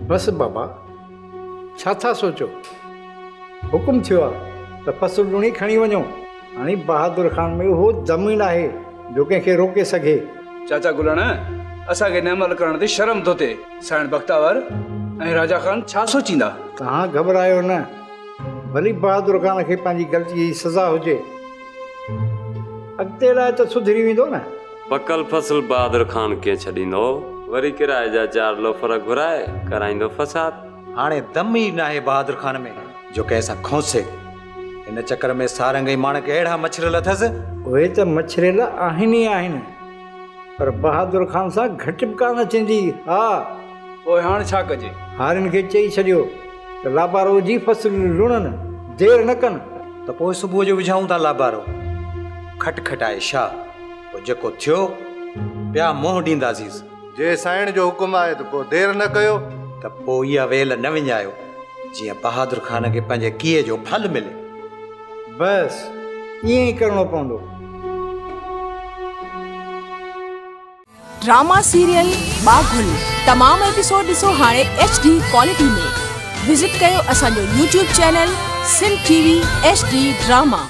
بس بابا، ڇا ٿا سوچو؟ حڪم ٿيو آ ته فصل لڻي کڻي وڃو. هاڻي بهادر خان ۾ اهو دم ئي ناهي جو ڪنهن کي روڪي سگهي. چاچا گلڻ، اسان کي ان عمل ڪرڻ تي شرم ٿو ٿئي. سائڻ بختاور ۽ راجا خان ڇا سوچيندا؟ توهان گهٻرايو نه. ڀلي بهادر خان کي پنهنجي غلطيء جي سزا هجي. اڳتي لاء ته سڌري ويندو نه. پڪل فصل بهادر خان ڪيئن ڇڏيندو؟ وري ڪرائي جا چار لوفر گهرائي ڪرائيندو فساد. هاڻي دم ئي ناهي بهادر خان ۾ جو ڪنهن سان کونسي. ان چڪر ۾ سارنگ ۽ ماڻڪ اهڙا مڇريل اٿس. اهي ته مڇريل آهن ئي آهن، پر بهادر خان سان گهٽ به ڪانه ٿيندي. ها. پوء هاڻ ڇا ڪجي؟ هارين کي چئي ڇڏيو ته لابارو جي فصل لڻن، دير نه ڪن. ته پوء صبح جو وجهائون ٿا لابارو. کٽ کٽائي شاهه. پوء جيڪو ٿيو، پيا منهن ڏينداسينس. جي سائڻ جو حڪم آهي ته پوء دير نه ڪيو. ته پوء اها ويل نه وڃايو، جيئن بهادر خان کي پنهنجي ڪيئي جو ڦل ملي. بس، ائين ئي ڪرڻو پوندو. ڊراما سيريل ٻاگهل تمام ايپيسوڊ ڏسو هاڻي ايڇ ڊي ڪوالٽي ۾ وزٽ ڪيو اسان جو YouTube channel Sindh T V H D drama.